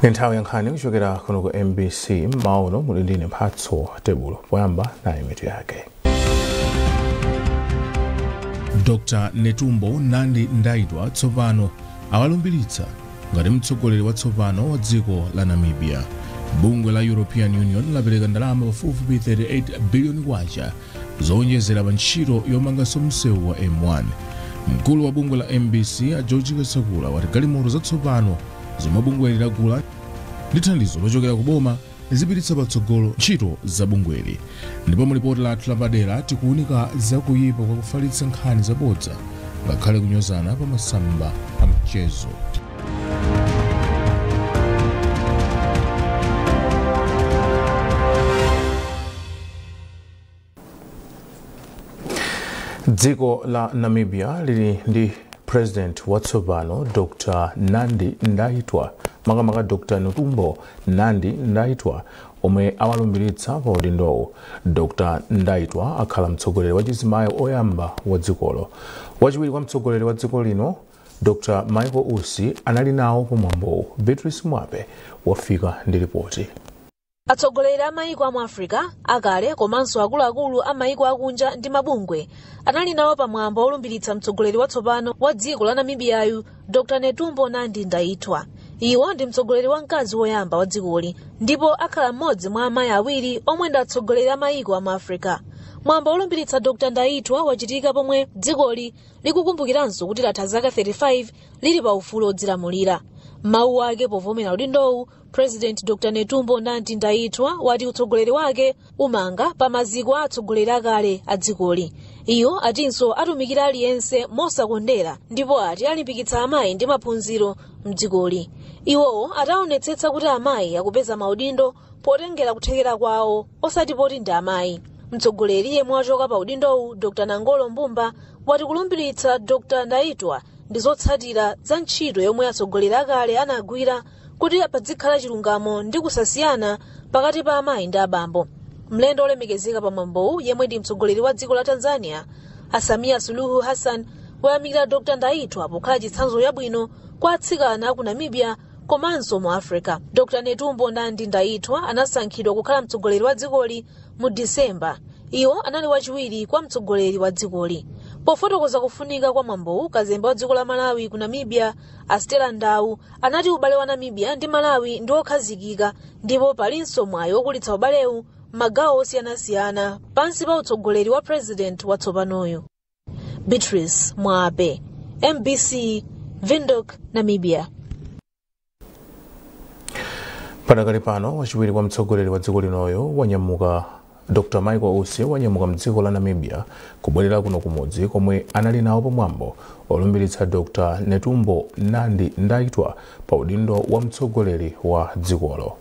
Ndi nthawi ya nkhani kuchokera kuno ku MBC. Mmawa uno muli ndine Mphatso Tebulo. Poyamba nayi mitu yake. Dr Netumbo Nandi Ndaitwah tsopano awalumbiritsa ngati mtsogoleri watsopano wa dziko la Namibia. Bungwe la European Union lapereka ndalama pafupifupi 38 biliyoni kwacha zowonjezera pa ntchito yomanganso msewu wa M1. Mkulu wa bungwe la MBC a George Kasakula wati galimoto zatsopano zomwe bungweli lagula ndi thandizo lochokera ku boma zipititsa patsogolo ntchito za bungweli. Ndipo mu lipoti lathu lapadera tikuwunika zakuyipa kwa kufalitsa nkhani zabodza ngakhale kunyozana pa masamba a mchezo. Dziko la Namibia lili ndi president watsopano Dr Nandi Ndaitwah, makamaka Dr Netumbo Nandi Ndaitwah, omwe awalumbiritsa pa udindowu. Dr Ndaitwah akhala mtsogoleri wa chizimayi oyamba wa dzikolo. Wachiwiri kwa mtsogoleri wa dziko lino Dr Michael Usi anali nawo pamwambowu. Beatrice Mwape wafika ndi ripoti. Atsogoleri a mayiko amu Africa akale komanso akuluakulu a mayiko akunja ndi mabungwe anali nawo pamwambo olumbiritsa mtsogoleri watsopano wa dziko la Namibiayu Dr Netumbo Nandi Ndaitwah. Iwo ndi mtsogoleri wamkazi woyamba wa dzikoli ndipo akhala mmodzi mwa amayi awiri omwe ndi atsogoleri a mayiko amu Africa. Mwambo olumbiritsa Dr Ndaitwah wachitika pomwe dzikoli likukumbukiranso kuti latha zaka 35 lili pa ufulu odzilamulira. Mawu ake povomera udindowu, President Dr Netumbo Nandi Ndaitwah wati utsogoleri wake umanga pa maziko a atsogoleri akale a dzikoli. Iwo atinso atumikira aliyense mosakondera ndipo ati alimbikitsa amayi ndi maphunziro mdzikoli. Iwowo ataonetsetsa kuti amayi akupeza maudindo potengera kuthekera kwawo osati poti ndi amayi. Mtsogoleri yemwe wachoka pa udindowu Dr Nangolo Mbumba wati kulumbiritsa Dr Ndaitwah ndi zotsatira za ntchito yomwe atsogoleri akale anagwira kuti padzikhala chilungamo ndi kusasiyana pakati pa amayi ndi abambo. Mlendo olemekezeka pamwambowu yemwe ndi mtsogoleri wa dziko la Tanzania a Samia Suluhu Hassan wayamikira Dr Ndaitwah pokhala chitsanzo chabwino kwa atsikana aku Namibia komanso mu Africa. Dr Netumbo Nandi Ndaitwah anasankhidwa kukhala mtsogoleri wa dzikoli mu Disemba. Iwo anali wachiwiri kwa mtsogoleri wa dzikoli. Pofotokoza kufunika kwa mwambowu, kazembe wa dziko la Malawi ku Namibia a Stella Ndau anati ubale wa Namibia ndi Malawi ndi wokhazikika ndipo palinso mwayi wokulitsa ubalewu m'magawo osiyanasiyana pansi pa utsogoleri wa president watsopanoyo. Beatrice Mwape, MBC, Windhoek, Namibia. Padakali pano wachiwiri kwa mtsogoleri wa dziko linoyo wanyamuka, Dr Michael Usi wanyamuka mdziko la Namibia kubwerera kuno kumudzi komwe anali nawo pamwambo olumbiritsa Dr Netumbo Nandi Ndaitwah pa udindo wa mtsogoleri wa dzikolo.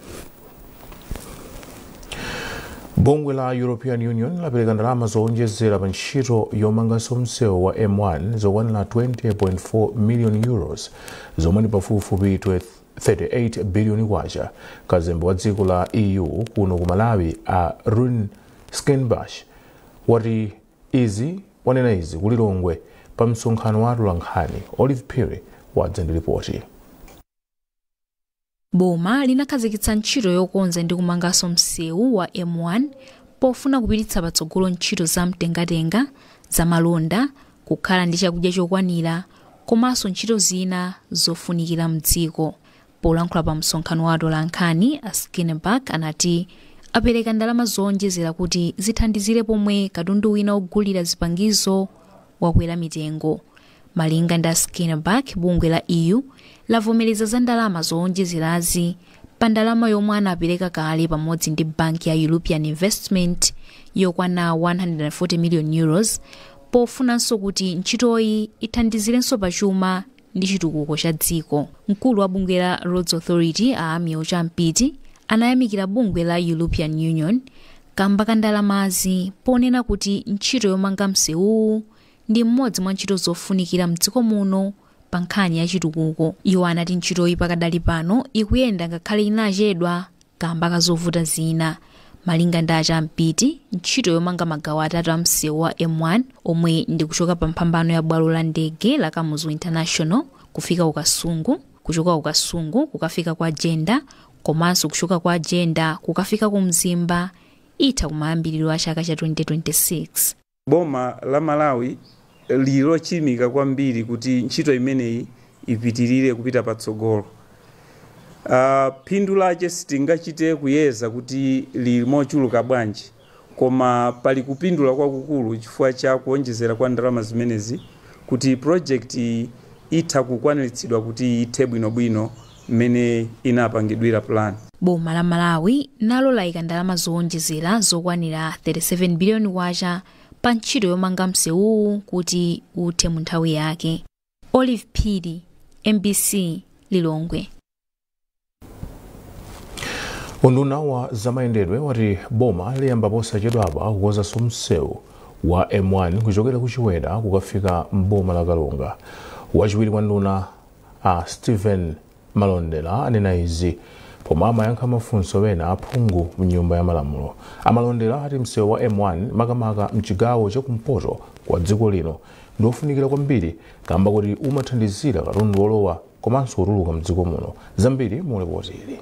Bungwe la European Union lapereka ndalama zowonjezera pa ntchito yomanganso msewu wa M1 zokwanira 20.4 million euros, zomwe ndi pafupifupi 38 biliyoni kwacha. Kazembe wa dziko la EU kuno ku Malawi a Rune Skenbach wati izi wanena izi ku Lilongwe pa msonkhano wa atolankhani. Olive Phiri wadza ndi ripoti. Boma linakhazikitsa ntchito yokonza ndi kumanganso msewu wa M1 pofuna kupititsa patsogolo ntchito za mtengatenga, za malonda, kukhala ndi chakudya chokwanira komanso ntchito zina zofunikira mdziko. Polankhula pa msonkhano wa atolankhani, a Skinnerbach anati apereka ndalama zowonjezera kuti zithandizire pomwe katundu wina ogulira zipangizo wakwera mitengo. Malinga ndi a Skinnerbach, bungwe la EU lavomereza za ndalama zowonjezerazi pa ndalama yomwe anapereka kale pamodzi ndi banki ya European Investment yokwana 140 million euros, pofunanso kuti ntchitoyi ithandizirenso pachuma ndi chitukuko cha dziko. Mkulu wa bungwe la Roads Authority a Amiel Champiti anayamikira bungwe la European Union kamba ka ndalamazi, ponena kuti ntchito yomanga msewuwu ndi mmodzi mwa ntchito zofunikira mdziko muno pa nkhani ya chitukuko. Iwo anati ntchitoyi pakadali pano ikuyenda ngakhale inachedwa kamba ka zovuta zina. Malinga ndi achampiti, ntchito yomanga magawo atatu a msewu wa M1, omwe ndi kuchoka pa mphambano ya bwalo la ndege la Kamuzu International kufika ku Kasungu, Kuchoka ku Kasungu kukafika kwa Jenda komanso kuchoka kwa Jenda kukafika ku Mzimba itha kumayambiriro a chaka cha 2026. Boma la Malawi lilochimika kwambiri kuti ntchito imeneyi ipitirire kupita patsogolo. Phindu lache sitingachite kuyeza kuti lili mochuluka bwanji, koma pali kupindula kwakukulu chifukwa cha kuonjezera kwa ndalama zimenezi kuti project itha kukwaniritsidwa kuti ithe bwinobwino mmene inapangidwira plan. Boma la Malawi nalo layika ndalama zowonjezera zokwanira 37 biliyoni kwacha pa ntchito yomanga msewuwu kuti uthe mu nthawi yake. Olive Phiri, MBC, Lilongwe. Unduna wa zamayendedwe wati boma liyamba posachedwapa kukonzanso msewu wa M1 kuchokera ku Chiweta kukafika mboma la Karonga. Wachiwiri kwa nduna a Stephen Malondera anena izi pomwe amayankha mafunso ena aphungu mnyumba ya malamulo. Amalondera ati msewu wa M1 makamaka mchigawo chakumpoto kwa dziko lino ndi ofunikira kwambiri kamba kuti umathandizira katundu wolowa komanso kutuluka mdziko muno. Zambiri mu ripoti ili.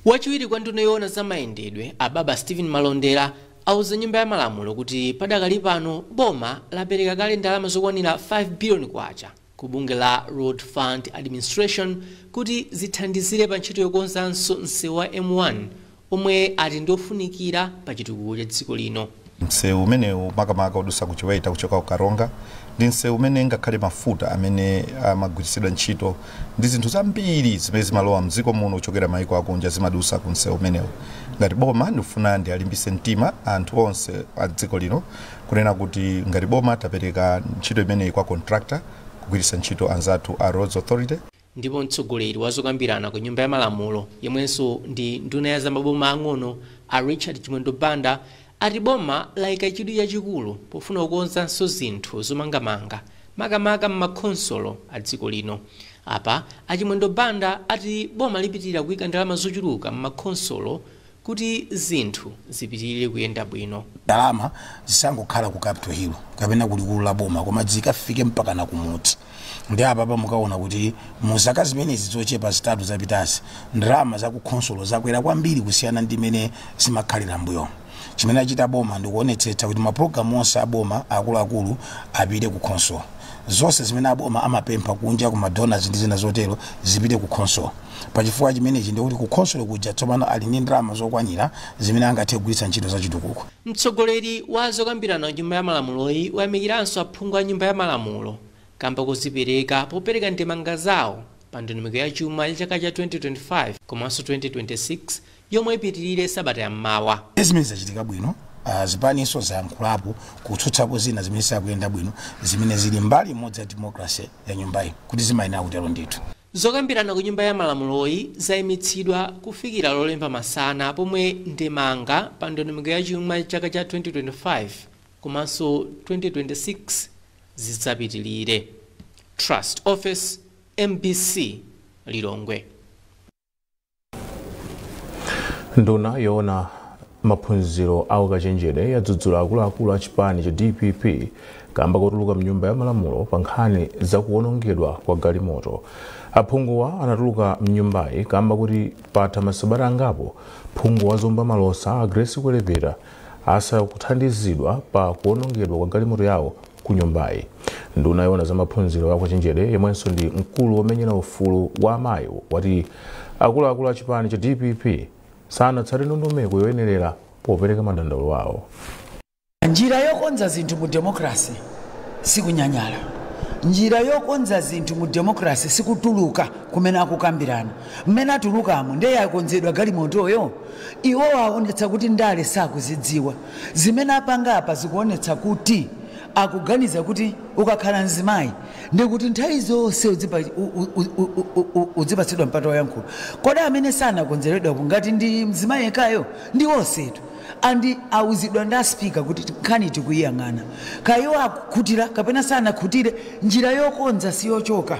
Wachiwiri kwa nduna yoona zamayendedwe ababa Stephen Malondera auza nyumba ya malamulo kuti padakali pano boma lapereka kale ndalama zokwanira 5 billion kwacha ku bunge la Road Fund Administration kuti zithandizire pa ntchito yokonzanso msewu wa M1 omwe ati ndiofunikira pa chitukuko cha dziko lino. Msewu umenewu makamaka udusa ku Chiweta kuchoka ku Karonga ndi msewu umene ngakhale mafuta amene amagwiritsidwa ntchito ndi zinthu zambiri zimene zimalowa mdziko muno kuchokera maiko akunja zimadusa ku msewu umenewu. Ngati boma ndikufuna ndi alimbise mtima anthu onse a dziko lino kunena kuti ngati boma tapereka ntchito imeneyi kwa contractor kugwiritsa ntchito anzathu a Roads Authority. Ndipo mtsogoleri wa zokambirana ku nyumba ya malamulo yemwenso ndi nduna ya zamaboma ang'ono a Richard Chimwendo Banda ati boma layika chidwi chachikulu pofuna kukonzanso zinthu zomangamanga makamaka m'makhonsolo a dziko lino. Apa achimwendo Banda ati boma lipitirira kuyika ndalama zochuluka m'makhonsolo kuti zinthu zipitirire kuyenda bwino. Ndalama zisangokhala ku Capitol Hill kapena kulikulu la boma, koma zikafike mpaka na kumudzi. Ndi apa pamukaona kuti mu zaka zimenezi zochepa zitatu zapitazi ndalama za kukhonsolo zakwera kwambiri kusiyana ndi mmene zimakhalira mbuyo. Chimene achita boma ndikuonetsetsa kuti mapulogalamu onse aboma akuluakulu apite ku khonsolo. Zonse zimene aboma amapempha kunja ku madonors ndi zina zotero zipite ku khonsolo. Pachifukwa chimenechi ndikuti ku khonsolo kuja tsopano ali ndi ndalama zokwanira zimene angathe kugwiritsa ntchito za chitukuko. Mtsogoleri wa zokambirana nyumba ya malamuloyi wayamikiranso aphungu a nyumba ya malamulo kamba kozipereka popereka ndemanga zawo pa ndondomeko ya chuma ya chaka cha 2025 komanso 2026 yomwe ipitirire sabata ya mmawa. Zimene zachitika bwino, zipaninso zayankhulapo kutsutsapo zina zimene zisakuyenda bwino zimene zili mbali imodzi ya democracy ya nyumbayi kuti zimayenera kutero ndithu. Zokambirana ku nyumba ya malamuloyi zayimitsidwa kufikira lolemba masana pomwe ndemanga pa ndondomeko ya chuma chaka cha 2025 komanso 2026 zidzapitirire. Trust Office, MBC, Lilongwe. Nduna yoona maphunziro a ukachenjede yadzudzula akuluakulu a chipani cha DPP kamba kotuluka mnyumba ya malamulo pa nkhani za kuwonongedwa kwa galimoto. Aphunguwa anatuluka mnyumbayi kamba kuti patha masabata angapo phungu wa Zomba Malosa a Grace Kwelepeta asakuthandizidwa pa kuwonongedwa kwa galimoto yawo ku nyumbayi. Nduna yoona za maphunziro a ukachenjede yemwenso ndi mkulu womenyera ufulu wa amayi wati akuluakulu a chipani cha DPP sanatsate ndondomeko yoyenerera popereka madandaulo awo. Njira yokonza zinthu mu democracy sikunyanyala. Njira yokonza zinthu mu democracy sikutuluka kumene akukambirana. Mmene atulukamo ndiye yakonzedwa galimotoyo. Iwo aonetsa kuti ndale sakuzidziwa. Zimene apanga apa zikuonetsa kuti akuganiza kuti ukakhala mzimayi ndikuti nthawi zonse udzipatsidwa mpata woyankhula. Kodi amene sanakonzeredwa ngati ndi mzimayi yekhayo ndi onsetu andi awuzidwa ndi aspika kuti nkhani tikuyiyang'ana. Kaiwo akukhutira kapena sanakhutire, njira yokonza siyochoka.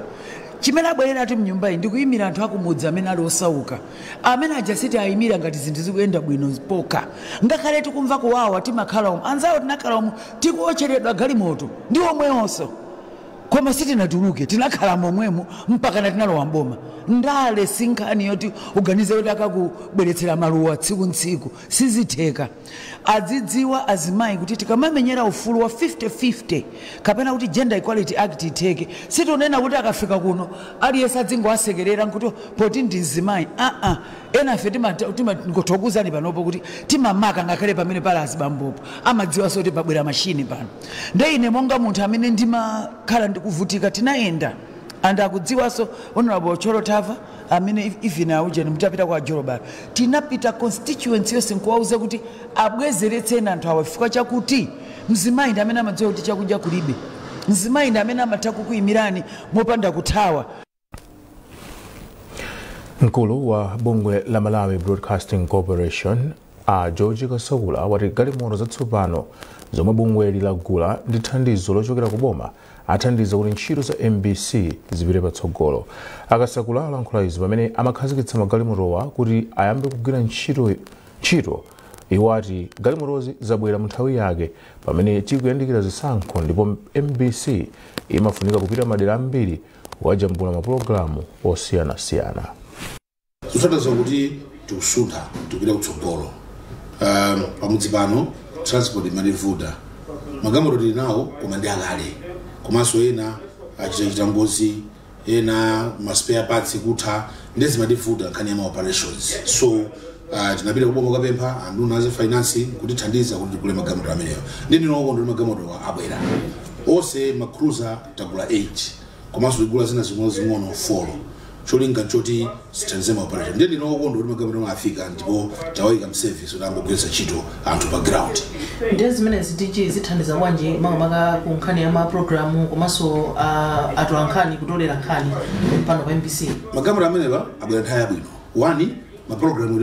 Chimene abwereratu mnyumbayi ndikuyimira anthu akumudzi amene ali osauka, amene aja siti ayimira ngati zinthu zikuyenda bwino pokha. Ngakhale tikumva kuwawa timakhala umu, anzawo tinakhala umu tikuotcheredwa galimoto ndi omweyonso. Koma sitinatuluke, tinakhala momwemo mpaka na tinalowa mboma. Ndale si nkhani yoti uganize kuti akakubweretsera maluwa tsiku ntsiku, sizitheka. Adzidziwa azimayi kuti tikamamenyera ufulu wa 50-50 kapena kuti Gender Equality Act itheke, situnena kuti akafika kuno aliyense adzingowasekerera nkuti poti ndi mzimayi. Aa, ena afe timangothokozani panopo kuti timamaka ngakhale pamene pali azibambopo amadziwanso kuti pabwera mashini pano. Nde ine monga munthu amene ndimakhala ndikuvutika, tinayenda and akudziwanso Honorable Cholo Thava amene even aujeni mutapita kwa Jolobala, tinapita constituency yonse nkuwauza kuti abwezeretseni anthu awa, chifukwa chakuti mzimayi ndi amene amadziwa kuti chakudya kulibe, mzimayi ndi amene amatha kukuyimirani mopanda kuthawa. Mkulu wa bungwe la Malawi Broadcasting Corporation a George Kasakula wati galimoto zatsopano zomwe bungwe lilagula ndi thandizo lochokera ku boma athandiza kuti ntchito za MBC zipite patsogolo. Akasakula alankhula izi pamene amakhazikitsa magalimotowa kuti ayambe kugwira ntchito. Iwo ati galimotozi zabwera mu nthawi yake pamene tikuyandikira zisankho, ndipo MBC imafunika kupita madera ambiri kukajambula mapulogalamu osiyanasiyana. Zotsatira kuti tikusuntha, tikupita kutsogolo. Pamudzi pano transport imativuta. Magalimoto tili nawo koma ndi akale, komanso ena achitachita ngozi, ena ma spare parts kutha, ndi zimativuta nkhani ya ma operations. So tinapita kuboma kukapempha anduna za finance kutithandiza kuti tigule magalimoto amenewo. Ndi ndinoko ndi magalimoto abwera onse, ma Cruiser tagula 8, komanso tigula zina zing'ono 4, cholinga choti zithandize ma operation. Ndiye ndinokondwa kuti magalimoto afika ndipo tawayika m'service kuti ambogwiritsa ntchito anthu pa ground. Ndiye zimene zitichi zithandiza bwanji makamaka ku nkhani ya mapulogalamu komanso atola nkhani, kutolera nkhani pano pa MBC? Magalimoto amenewa abwera nthawi yabwino. One, mapulogalamu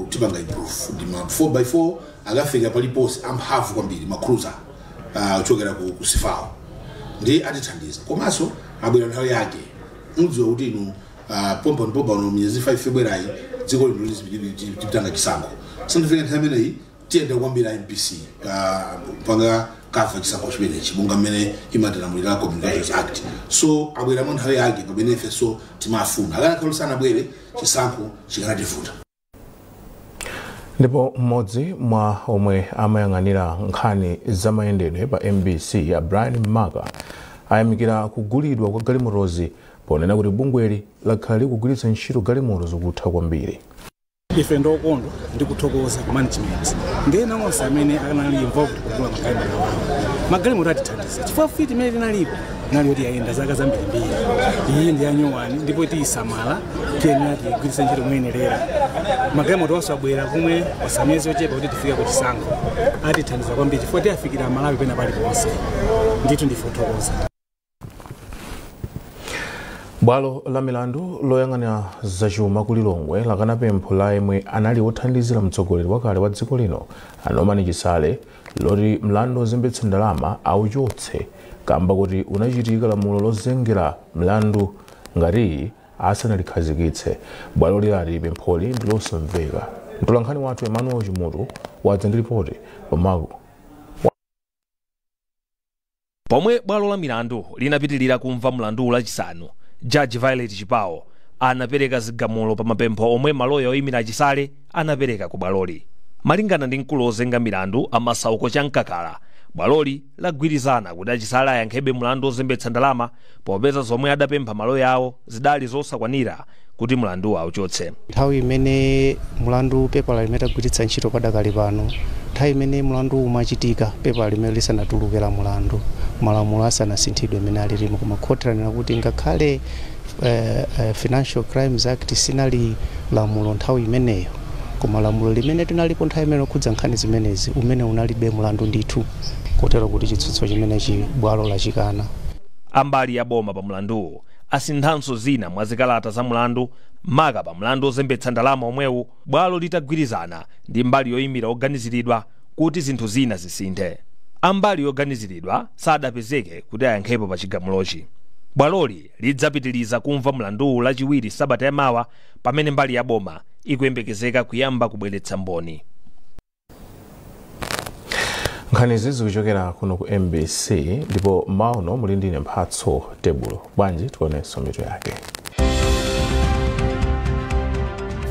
tipanga improve ndi ma 4x4 akafika paliponse, amphamvu kwambiri, ma Cruiser kuchokera ku CFAO, ndi atithandiza. Komanso abwera nthawi yake. Mudziwa kuti inu pompano miyezi 5 February dziko lino tipitanga chisankho. Sandifika nthawi imeneyi tiyenda kwambiri MBC panga cover chisankho chimenechi monga mmene imatilamulira Communications Act. So abwera mwa nthawi yake pamene ifenso timafuna. Akanakhala sanabwere, chisankho chikanativuta. Ndipo mmodzi mwa omwe amayang'anira nkhani zamayendedwe pa MBC a Brian Maka ayamikira kugulidwa kwa galimotozi ponena kuti bungweli lakhala likugwiritsa ntchito galimoto zokutha kwambiri. Ife ndokondwa ndi kuthokoza ku management ndi ena onse amene anali involved kugula magalimoto awawo. Magalimoto atithandiza chifukwa Fit imene tinalipo inali yoti yayenda zaka zambirimbiri. Iyi ndi yanyowani ndipo tiyisamala, tiyenera tiyigwiritse ntchito moyenerera. Magalimoto onse abwera komwe kwasala miyezi yochepa kuti tifike ku chisankho. Atithandiza kwambiri chifukwa tiyafikira Malawi pena paliponse. Ndithu ndife othokoza. Bwalo la milandu loyang'anira zachuma ku Lilongwe lakana pempho la yemwe anali wothandizira mtsogoleri wakale wa dziko lino a Norman Chisale loti mlandu wozembetsa ndalama auchotse kamba kuti unachitika lamulo lozengera mlandu ngati asanalikhazikitse. Bwalo lilati pempholi ndi losamveka. Mtolankhani wathu Emmanuel Chimutu wadza ndi ripoti pamako. Pomwe bwalo la milandu linapitilira kumva mlandu lachisanu, Jaji Violet Chipawo anapereka zigamulo pa mapempho omwe maloya oyimira Chisale anapereka ku bwaloli. Malingana ndi mkulu wozenga milandu Amasauko Chamkakala, bwaloli lagwirizana kuti Achisale ayankhebe mlandu wozembetsa ndalama popeza zomwe adapempha maloya awo zidali zosakwanira kuti mlanduwo auchotse. Nthawi imene mlandu, pepala limene tagwiritsa ntchito padakali pano, nthawi imene mlandu umachitika pepala limene lisanatuluke la mulandu, malamulo asanasinthidwe imene alilimo, koma khoti lanena kuti ngakhale Financial Crimes Act sinali lamulo nthawi imeneyo, koma lamulo limene tinalipo nthawi imene lokhudza nkhani zimenezi umene unalibe mlandu ndithu, kotero kuti chitsutso chimenechi bwalo lachikana. Ambali ya boma pa mlanduwu asinthanso zina mwa zikalata za mlandu, maka pa mlandu wozembetsa ndalama omwewu, bwalo litagwirizana ndi mbali yoyimira oganiziridwa kuti zinthu zina zisinthe. Ambali yoganiziridwa sadapezeke kuti ayankhepo pa chigamulochi. Bwaloli lidzapitiliza kumva mlanduwu lachiwiri sabata yamawa, pamene mbali ya boma ikuyembekezeka kuyamba kubweretsa mboni. Nkhanizi zikuchokera kuno ku MBC ndipo mauno muli ndine Mphatso Tebulo. Bwanji tionenso mitu yake.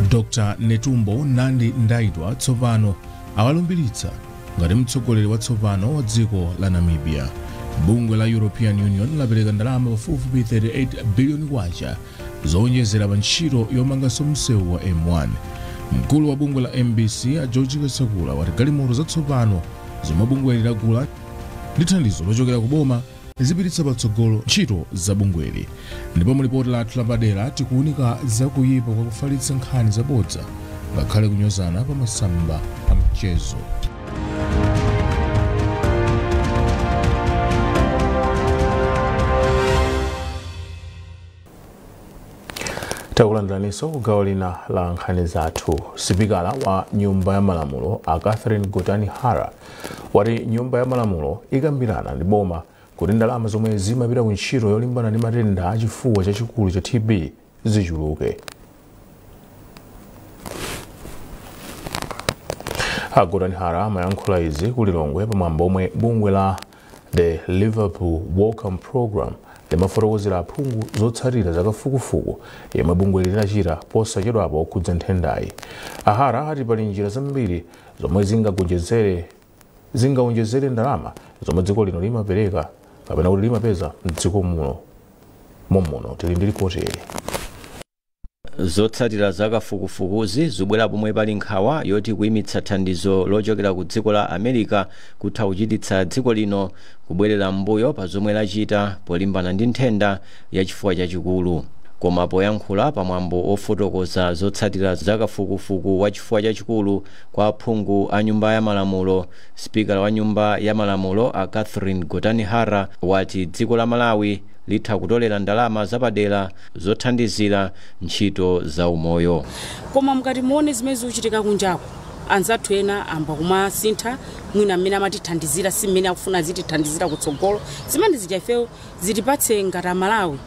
Dr. Netumbo Nandi Ndaitwa tsopano awalumbiritsa ngati mtsogoleri watsopano wa dziko la Namibia. Bungwe la European Union lapereka ndalama pafupifupi 38 billion kwacha zowonjezera pa ntchito yomanganso msewu wa M1. Mkulu wa bungwe la MBC a George Kasakula wati galimoto zatsopano zomwe bungweli lagula ndi thandizo lochokera ku boma zipititsa patsogolo ntchito za bungweli. Ndipo mulipoti lathu lapadera tikuwunika zakuyipa kwa kufalitsa nkhani zabodza ngakhale kunyozana pa masamba a mchezo. Takulandiraninso kugawo lina la nkhani zathu. Sipikala wa nyumba ya malamulo a Catherine Gotani Hara wati nyumba ya malamulo ikambirana ndi boma kuti ndalama zomwe zimapita ku ntchito yolimbana ndi matenda achifuwa chachikulu cha TB zichuluke. A Gotani Hara amayankhula izi ku Lilongwe pamwambo omwe bungwe la The Liverpool Welcome Program limafotokozera aphungu zotsatira zakafukufuku yemwe bungwe linachita posachedwapo okhudza nthendayi. Ahara ati pali njira zambiri zomwe zingawonjezere ndalama zomwe dziko lino limapereka kapena kuti limapeza mdziko muno mommuno. Tili ndi ripoti ili. Zotsatira zakafukufukuzi zibwera pomwe pali nkhawa yoti kuyimitsa thandizo lochokera ku dziko la America kutha kuchititsa dziko lino kubwerera m'mbuyo pa zomwe lachita polimbana ndi nthenda ya chifuwa chachikulu. Koma poyankhula pamwambo ofotokoza zotsatira zakafukufuku wa chifuwa chachikulu kwa aphungu a nyumba ya malamulo, spikala wa nyumba ya malamulo a Catherine Gotani Hara wati dziko la Malawi litha kutolera ndalama zapadera zothandizira ntchito za umoyo. Koma mukati muone zimene zikuchitika kunjako, anzathu ena amba kumasintha mwina amene amatithandizira si mmene akufuna zitithandizira kutsogolo. Zimene zija ifeyo zitipatse ngati Amalawi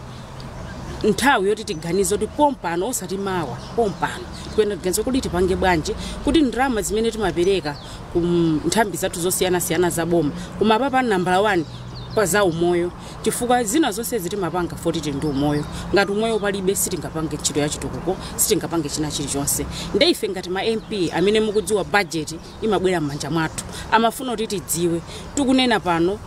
nthawi yoti tiganize kuti pompano osati mawa, pompano tikuyenda tiganize kuti tipange bwanji kuti ndalama zimene timapereka ku nthambi zathu zosiyanasiyana za boma koma apapa nambala 1 pa za umoyo, chifukwa zina zonse zitimapanga foti tili ndi umoyo. Ngati umoyo palibe sitingapange ntchito ya chitukuko, sitingapange china chilichonse. Nde ife ngati ma MP amene mukudziwa budget imabwera m'manja mwathu, amafuna kuti tidziwe tikunena pano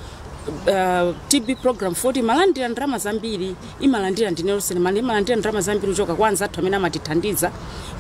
TB program 40 malandira ndalama zambiri, imalandira ndinelose imalandira ndalama zambiri kuchoka kwa anzathu amene amatithandiza.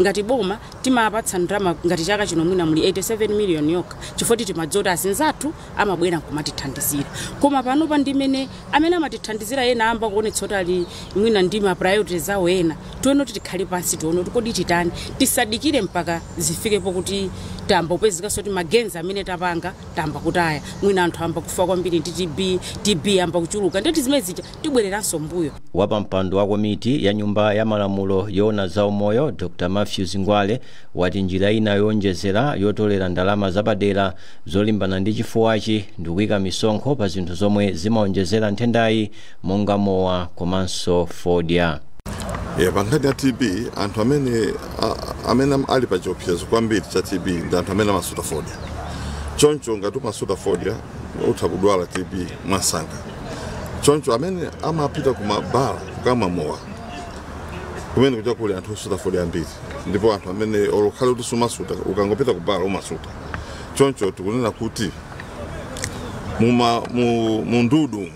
Ngati boma timapatsa ndalama ngati chaka chino mwina muli 87 million yokha chifukwa timadzoti azinzathu amabwera nkumatithandizira. Koma panopa ndimene amene amatithandizira ena amba kuonetsa kuti ali mwina ndi ma priorities awo ena, tione kuti tikhale pansi tione kuti kodi titani, tisadikire mpaka zifikepo kuti tamba kupezekanso kuti magenzi amene tapanga tamba kutaya, mwina anthu amba kufa kwambiri ndi TB amba kuchuluka, ndeti zimene zija tibwereranso mbuyo. Wapampando wa komiti ya nyumba ya malamulo yoona za umoyo Dr. Matthews Ngwale wati njira ina yowonjezera yotolera ndalama zapadera zolimbana ndi chifuwachi ndi kuyika misonkho pa zinthu zomwe zimawonjezera nthendayi monga mowa komanso fodya. Pa nkhani ya TB, anthu amene ali pa chiopsezo kwambiri cha TB ndi anthu amene amasuta fodya. Choncho ngati umasuta fodya utha kudwala TB mwansanga. Choncho amene amapita kumabala kukamwa mowa kumene kuja kuli anthu osuta fodya ambiri, ndipo anthu amene olokhale kuti sumasuta ukangopita kubala umasuta. Choncho tikunena kuti mu ndudu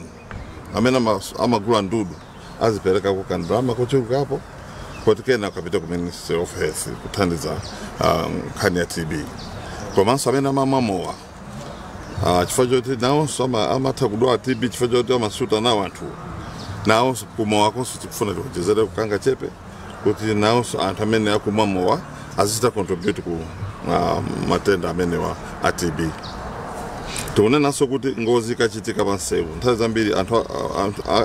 amene amagula ndudu azipereka kukandalama kochulukapo kuti kena akapita ku Ministry of Health kuthandiza nkhani ya TB. Komanso amene amamwa mowa chifukwa choti nawonso amatha kudwala TB chifukwa choti amasuta nawo anthu, nawonso kumowa konso tikufuna tiwonjezere kukanga chepe kuti nawonso anthu amene akumwa mowa azichita contribute ku matenda amenewa a TB. Tikunenanso kuti ngozi ikachitika pa msewu nthawi zambiri anthu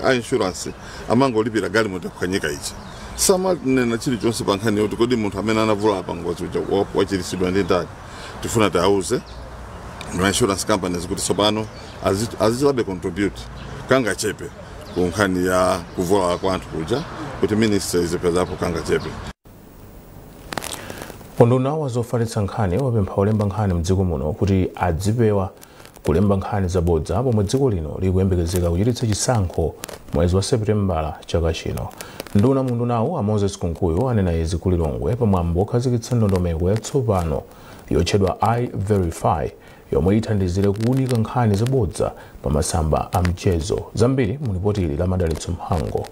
a insurance amangolipira galimoto kukhanyika ichi, samanena chilichonse pa nkhani yoti kodi munthu amene anavulala pa ngozi uja wachiritsidwa ndi ndani. Tifuna tiauze ma insurance companies kuti tsopano azichitabe contribute kanga chepe ku nkhani ya kuvulala kwa anthu kuja kuti ministry izipezapo kanga chepe. Unduna wa zofalitsa nkhani wapempha olemba nkhani mdziko muno kuti adzipewa Kulemba nkhani zabodza pomwe dziko lino likuyembekezeka kuchititsa chisankho mwezi wa Seputembala chaka chino. Nduna mundunawo a Moses Kunkuyu anena izi ku Lilongwe pamwambo wokhazikitsa ndondomeko yatsopano yotchedwa iVerify, yomwe ithandizire kuwunika nkhani zabodza pa masamba a mchezo. Zambiri mu lipoti ili la Madalitso Mhango.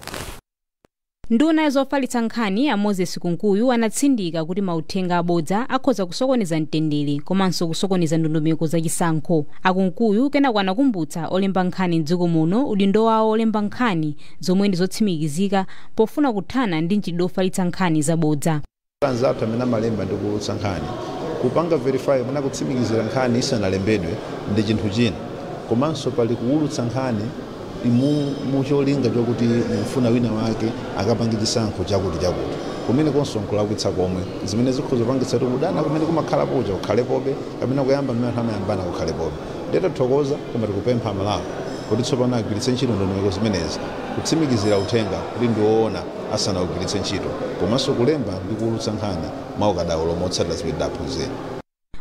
Nduna yazofalitsa nkhani a Moses Kunkuyu anatsindika kuti mauthenga abodza akhoza kusokoneza mtendere komanso kusokoneza ndondomeko zachisankho. Akunkuyu kenako anakumbutsa olemba nkhani mdziko muno udindo wawo olemba nkhani zomwe ndi zotsimikizika pofuna kuthana ndi mchitidwe ofalitsa nkhani zabodza. Anzathu amene amalemba ndi kuulutsa nkhani, kupanga verify muna kutsimikizira nkhani isanalembedwe ndi chinthu china, komanso pali kuulutsa nkhani mucholinga chokuti mufuna wina wake akapange chisankho chakuti chakuti, kumene konso nkulakwitsa komwe zimene zikhoza kupangitsa kuti kudana kumene kumakhalapocha kukhalepobe kapena kuyamba mmene anthu amayambana kukhalepobe. Ndiye tathokoza, koma tikupempha Malawi kuti tsopano agwiritse ntchito ndondomeko zimenezi kutsimikizira uthenga kuti ndi woona asanawugwiritse ntchito, komanso kulemba ndi kuulutsa nkhani mwa ukadaulo motsatira zimene tidaphunzira.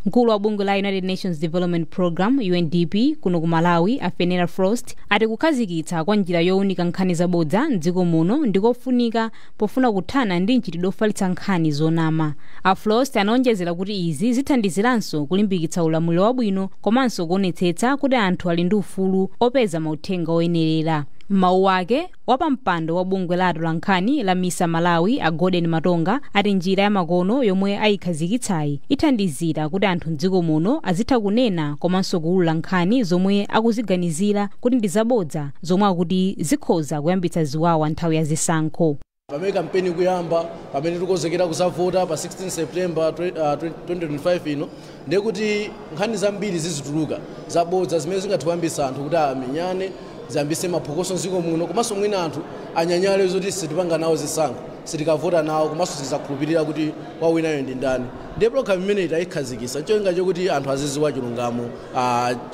Mkulu wa bungwe la United Nations Development Program, UNDP, kuno ku Malawi, a Fenera Frost, ati kukhazikitsa kwa njira yowunika nkhani zabodza mdziko muno ndikofunika pofuna kuthana ndi mchitidwe ofalitsa nkhani zonama. A Frost anaonjezera kuti izi zithandiziranso kulimbikitsa ulamuliro wabwino komanso kuonetsetsa kuti anthu ali ndi ufulu opeza mauthenga oyenerera. M'mawu ake, wapampando wa bungwe la atolankhani la MISA Malawi, a Gordon Matonga, ati njira yamakono yomwe ayikhazikitsayi ithandizira kuti anthu mdziko muno azitha kunena komanso kuwulula nkhani zomwe akuziganizira kuti ndi zabodza, zomwe akuti zikhoza kuyambitsa ziwawa nthawi ya zisankho. Pamene kampeni ikuyamba, pamene tikonzekera kuzavota pa 16 September 2025 ino, ndiye kuti nkhani zambiri zizituluka zabodza zimene zingathe kuyambitsa anthu kuti amenyane, ziyambise maphokoso mdziko muno, komanso mwina anthu anyanyale zoti sitipanga nawo zisankho, sitikavota nawo, komanso sizakhulupirira kuti wawinayo ndi ndani. Ndiye pologalamu imeneyi tayikhazikitsa cholinga chokuti anthu aziziwa chilungamo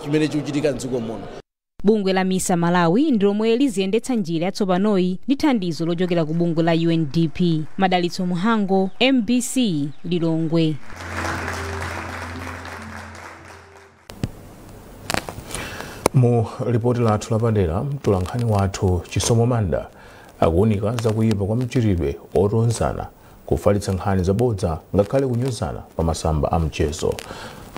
chimene chikuchitika mdziko muno. Bungwe la MISA Malawi ndi lomwe liziyendetsa njira yatsopanoyi ndi thandizo lochokera ku bungwe la UNDP. Madalitso Muhango, MBC, Lilongwe. Mu ripoti lathu lapadera, mtolankhani wathu Chisomo Manda akuwunika zakuyipa kwa mchitidwe otonzana, kufalitsa nkhani zabodza ngakhale kunyozana pa masamba a mchezo.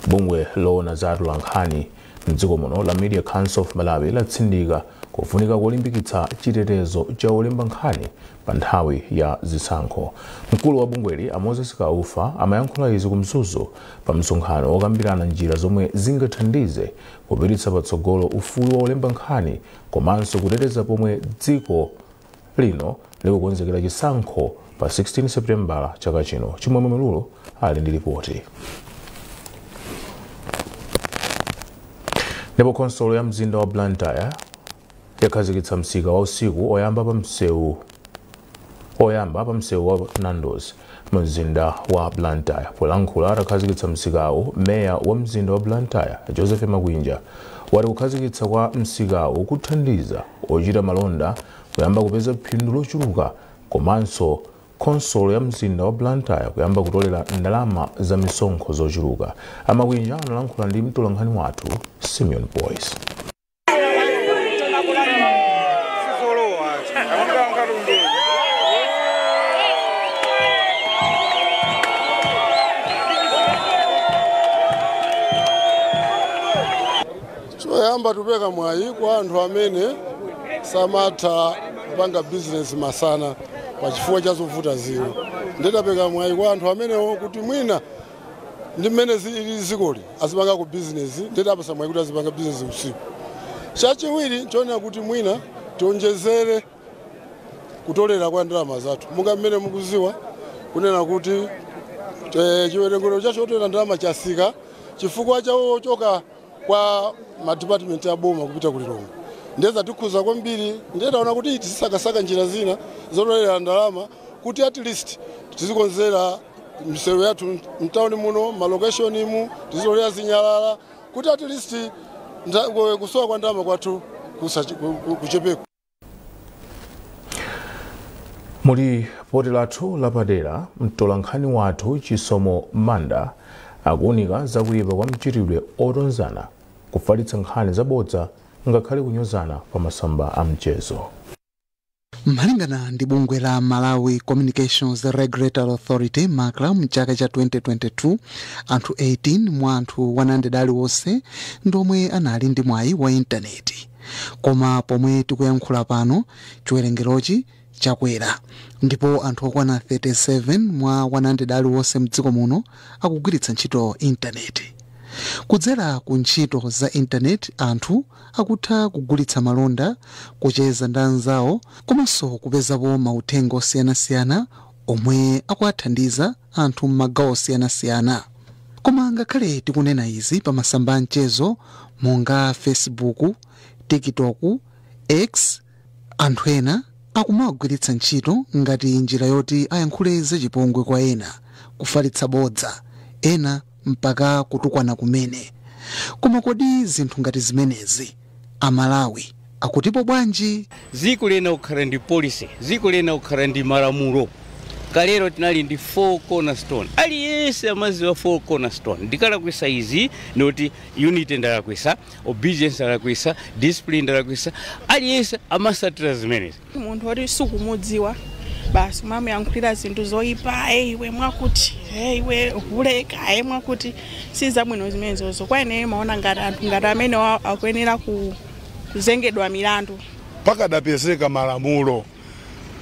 Bungwe loona za atolankhani mdziko muno la Media Council of Malawi latsindika kufunika kolimbikitsa chitetezo cha olemba nkhani pa nthawi ya zisankho. Mkulu wa bungweli, a Moses Kaufa, amayankhula izi ku Mzuzu pa msonkhano wokambirana njira zomwe zingathandize kupititsa patsogolo ufulu wa olemba nkhani komanso kuteteza pomwe dziko lino likukonzekera chisankho pa 16 Seputembala chaka chino. Chimwemwe Mululo ali ndi ripoti. Ndipo khonsolo ya mzinda wa Blantyre yakhazikitsa msika wa usiku oyamba pa msewu wa Nandos mu mzinda wa Blantyre. Polankhula atakhazikitsa msikawu, meya wa mzinda wa Blantyre, Joseph Makwinja, wati kukhazikitsa kwa msikawu kuthandiza ochita malonda kuyamba kupeza phindu lochuluka komanso khonsolo ya mzinda wa Blantyre kuyamba kutolera ndalama za misonkho zochuluka. Amakwinja analankhula ndi mtolankhani wathu Simeon Boyce. Choyamba, tupeka mwayi kwa anthu amene samatha kupanga bizinesi masana pa chifukwa cha zovuta zina. Nditapeka mwayi kwa anthu amenewo kuti mwina ndi mmene ili zikoli azipanga ku bizinesi, nditapasa mwayi kuti azipanga bizinesi usiku. Chachiwiri nchonena kuti mwina tionjezere kutolera kwa ndalama zathu, monga mmene mukuziwa kunena kuti chiwerengero cha chotolera ndalama chasika chifukwa chachoka kwa madipatimenti ya boma kupita ku Lilongwe. Ndeza tikhuza kwambiri. Ndetaona kuti tizisakasaka njira zina zotolera ndalama kuti at least tizikonzera misewu yathu mtawuni muno, malokeshoni mu, tizitolera zinyalala kuti at least kusowa kwa ndalama kwathu kuchepeko. Muli ripoti lathu lapadera, mtolankhani wathu Chisomo Manda akuwunika zakuyipa kwa mchitidwe otonzana, Kufalitsa nkhani zabodza ngakhale kunyozana pa masamba a mchezo. Malingana ndi bungwe la Malawi Communications Regulatory Authority, MACRA, mchaka cha 2022 anthu 18 mwa anthu 100 aliwonse ndomwe anali ndi mwayi wa intaneti, koma pomwe tikuyankhula pano chiwerengerochi chakwera ndipo anthu okwana 37 mwa 100 aliwonse mdziko muno akugwiritsa ntchito intaneti. Kudzera ku ntchito za intaneti anthu akutha kugulitsa malonda, kucheza ndi anzawo komanso kupezapo mauthenga osiyanasiyana omwe akuwathandiza anthu m'magawo osiyanasiyana. Koma ngakhale tikunena izi, pa masamba a mchezo monga Facebook, TikTok, X, anthu ena akumagwiritsa ntchito ngati njira yoti ayankhule zachipongwe kwa ena, kufalitsa bodza, ena mpaka kutukwana kumene. Koma kodi zinthu ngati zimenezi Amalawi akutipo bwanji? Dziko lena kukhala ndi policy, dziko lena kukhala ndi malamulo. Kalero tinali ndi four cornerstone, aliyense amaziwa four cornerstone. Ndikalakwisa izi noti unity ndalakwisa, obedience ndalakwisa, discipline ndalakwisa, aliyense amasatira zimenezi. Munthu oti sukumudziwa basi umamuyankhulira zinthu zoyipa, iwe mwakuti, iwe uhuleka, mwakuti, si zabwino zimenezozo. Kwa ineyo maona ngati anthu ngati amene akuyenera kuzengedwa milandu. Pakadapezeka malamulo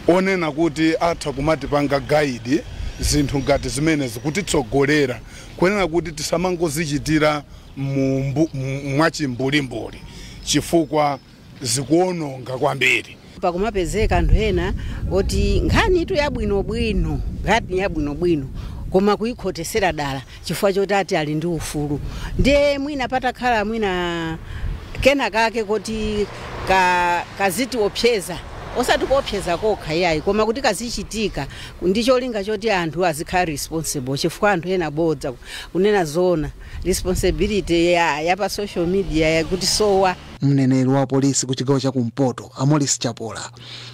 onena kuti atha kumatipanga guide zinthu ngati zimenezi, kutitsogolera kunena kuti tisamangozichitira mwachimbulimbuli chifukwa zikuononga kwambiri. Pakumapezeka anthu ena oti nkhani itu yabwinobwino, nkhani yabwinobwino, koma kuyikhotesera dala chifukwa choti ati ali ndi ufulu. Ndiye mwina patakhala mwina kena kake kuti kaziti opseza, osati kuopseza kokha iyayi, koma kuti kazichitika ndi cholinga choti anthu azikhala responsible, chifukwa anthu ena bodza, kunena zona, responsibility ya pa social media yakuti sowa. Mneneri wa polisi ku chigawo chakumpoto, Amolis Chapola,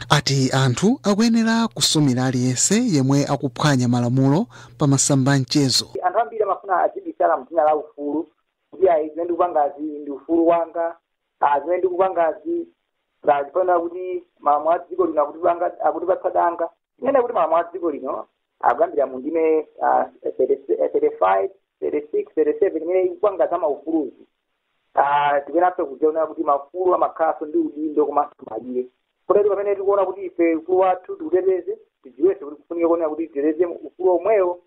ati anthu akuyenera kusumira aliyense yemwe akuphwanya malamulo pa masamba a mchezo. Anthu ambiri amafuna azibisala mdzina la ufulu kuti ayi, zimene ndikupangazi ndi ufulu wanga, zimene ndikupangazi zifanira kuti malamulo a dziko lino akutipatsa danga. Tinene kuti malamulo a dziko lino akuyambira mu ndime 35, 36, 37 imene ikupanga za maufuluzi. Tikuyenaso kudziona kuti maufulu amakhalanso ndi udindo komanso malire, kotero pamene tikuona kuti ife ufulu wathu tiuteteze, tidziwenso kuti kufunika kuonera kuti titeteze ufulu omwewo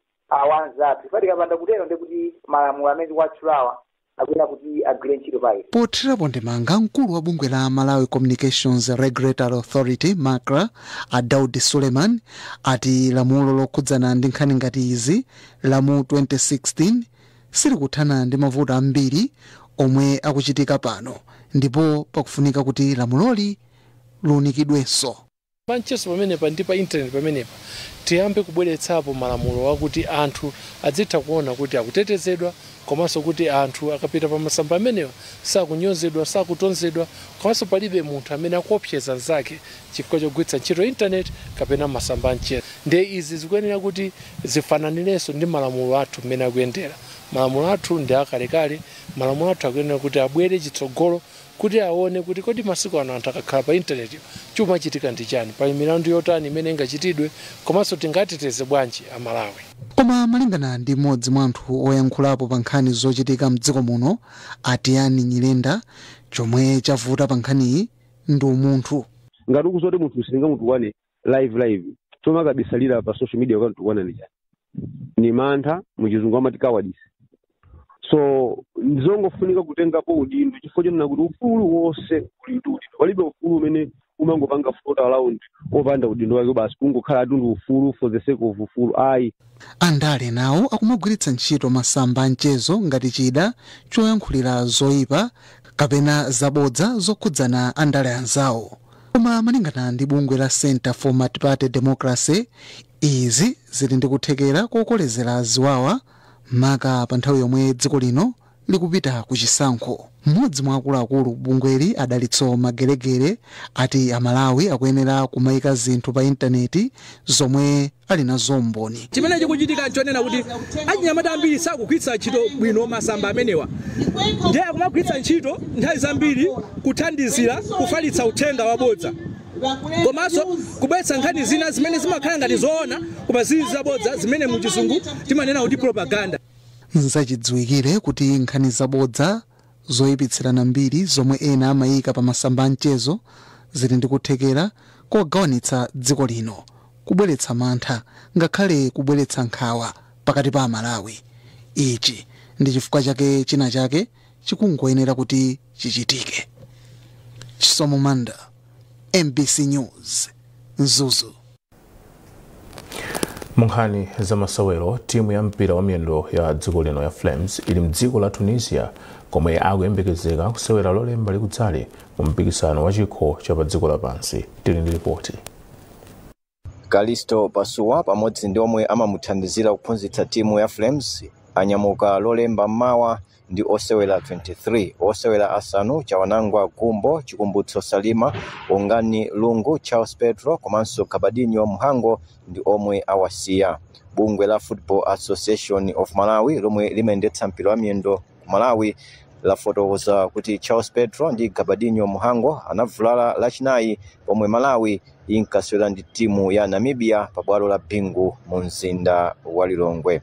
wa anzathu. Ife tikapanda kutero, ndi kuti malamulo amene tikuwatchulawa akuyenera kuti agwire ntchito pa ife. Pothirapo ndemanga, mkulu wa bungwe la Malawi Communications Regulatory Authority, MACRA, a Daud Suleiman, ati lamulo lokhudzana ndi nkhani ngati izi la mu 2016 silikuthana ndi mavuto ambiri omwe akuchitika pano, ndipo pakufunika kuti lamuloli liunikidwenso. Pamchezo pamenepa ndi pa intaneti pamenepa tiyambe kubweretsapo malamulo wakuti anthu adzitha kuona kuti akutetezedwa, komanso kuti anthu akapita pa masamba amenewa sakunyozedwa, sakutonzedwa, komanso palibe munthu amene akuopseza nzake chifukwa chogwiritsa ntchito intaneti kapena masamba amchezo. Ndiye izi zikuyenera kuti zifananirenso ndi malamulo athu mmene akuyendera. Malamulo athu ndi akalekale, malamulo athu akuyenera kuti abwere chitsogolo kuti aone kuti kodi masiku ano anthu akakhala pa intaneti chumachitika ndi chani, pali milandu yotani imene ingachitidwe, komanso tingateteze bwanji Amalawi. Koma malingana ndi mmodzi mwa anthu oyankhulapo pa nkhani zochitika mdziko muno, Atiyani Nyirenda, chomwe chavuta pa nkhaniyi ndi umunthu. Ngati ukuzoti munthu sitingamutukwane live live, chomwe akabisalira pa social media ukantukwana ndi chani? Ni mantha, muchizungu amati cowardice. So ndizongofunika kutengapo udindo, chifukwa chonena kuti ufulu wonse uli ndi udindo. Palibe ufulu umene umangopanga float around opanda udindo wake, basi kungokhala ati ndi ufulu for the sake of ufulu, ayi. Andale nawo akumagwiritsa ntchito masamba a mchezo ngati chida choyankhulira zoyipa kapena zabodza zokhudzana andale anzawo. Koma malingana ndi bungwe la Center for Multiparty Democracy, izi zili ndi kuthekera kokolezera ziwawa, maka pa nthawi yomwe dziko lino Likupita ku chisankho. Mmodzi mwa akuluakulu bungweli, Adalitso Magelegere, ati Amalawi akuyenera kumayika zinthu pa intaneti zomwe ali nazo mboni. Chimene chikuchitika nchonena kuti achinyamata ambiri sakugwiritsa ntchito bwino masamba amenewa, ndiye akumagwiritsa ntchito nthawi zambiri kuthandizira kufalitsa uthenga wabodza komanso kubweretsa nkhani zina zimene zimakhala ngati zoona koma zili zabodza, zimene muchizungu timanena kuti propaganda. Nzachidziwikire kuti nkhani zabodza zoyipitsirana mbiri zomwe ena amayika pa masamba amchezo zili ndi kuthekera kogawanitsa dziko lino, kubweretsa mantha, ngakhale kubweretsa nkhawa pakati pa Amalawi. Ichi ndi chifukwa chake china chake chikungoyenera kuti chichitike. Chisomo Manda, MBC News, Mzuzu. Mu nkhani za masewero, timu ya mpira wa miyendo ya dziko lino ya Flames ili mdziko la Tunisia komwe akuyembekezeka kusewera Lolemba likudzali mu mpikisano wa chikho cha pa dziko lapansi. Tili ndi ripoti. Kalisto Pasuwa pamodzi ndi omwe amamuthandizira kuphunzitsa timu ya Flames anyamuka Lolemba mmawa ndi osewera 23. Osewera asanu, Chawanangwa Gumbo, Chikumbutso Salima, Ongani Lungu, Charles Petro komanso Kabadinho Mhango ndi omwe awasiya. Bungwe la Football Association of Malawi lomwe limayendetsa mpira wa miyendo ku Malawi lafotokoza kuti Charles Petro ndi Gabadinho Mhango anavulala Lachinayi pomwe Malawi inkasewera ndi timu ya Namibia pabwalo la Bingu mu mzinda wa Lilongwe.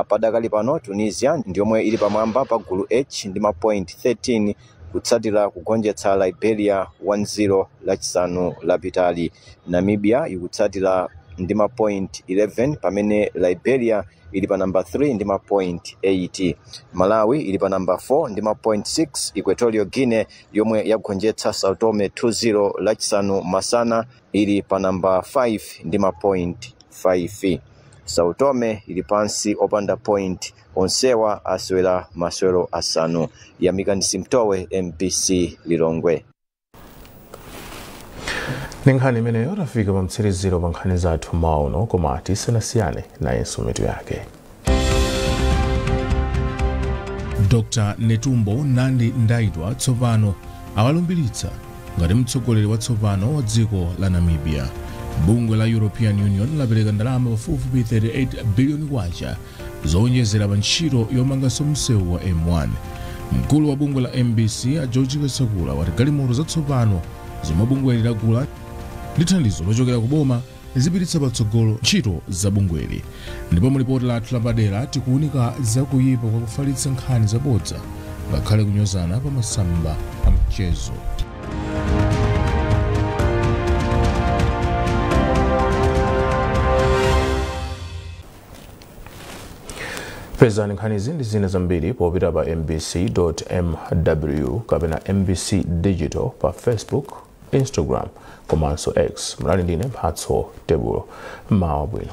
Padakali pano Tunisia ndiyomwe ili pamwamba pa gulu H ndi mapoint 13 kutsatira kugonjetsa Liberia 1-0 Lachisanu lapitali. Namibia ikutsatira ndi mapoint 11, pamene Liberia ili pa namba 3 ndi mapoint 8. Malawi ili pa namba 4 ndi mapoint 6. Equatorial Guinea, yomwe yagonjetsa Sao Tome 2-0 Lachisanu masana, ili pa namba 5 ndi mapoint 5. Sao Tome ili pansi opanda point. Onsewa asewera masewero asanu. Yamika Simtowe, MBC, Lilongwe. Ndi nkhani imeneyo tafika pa mtsiriziro pa nkhani zathu mmawa uno, koma tisanasiyane, nayenso mitu yake. Dr Netumbo Nandi Ndaitwa tsopano awalumbiritsa ngati mtsogoleri watsopano wa dziko la Namibia. Bungwe la European Union lapereka ndalama pafupifupi 38 biliyoni kwacha zowonjezera pa ntchito yomanganso msewu wa M1. Mkulu wa bungwe la MBC, a George Kasakula, wati galimoto zatsopano zomwe bungweli lagula ndi thandizo lochokera ku boma zipititsa patsogolo ntchito za bungweli. Ndipo mu lipoti lathu lapadera tikuwunika zakuyipa kwa kufalitsa nkhani zabodza ngakhale kunyozana pa masamba a mchezo. Pezani nkhanizi ndi zina zambiri popita pa mbc.mw kapena MBC Digital pa Facebook, Instagram komanso X. Mlali ndine Mphatso Tebulo. Mmawa bwino.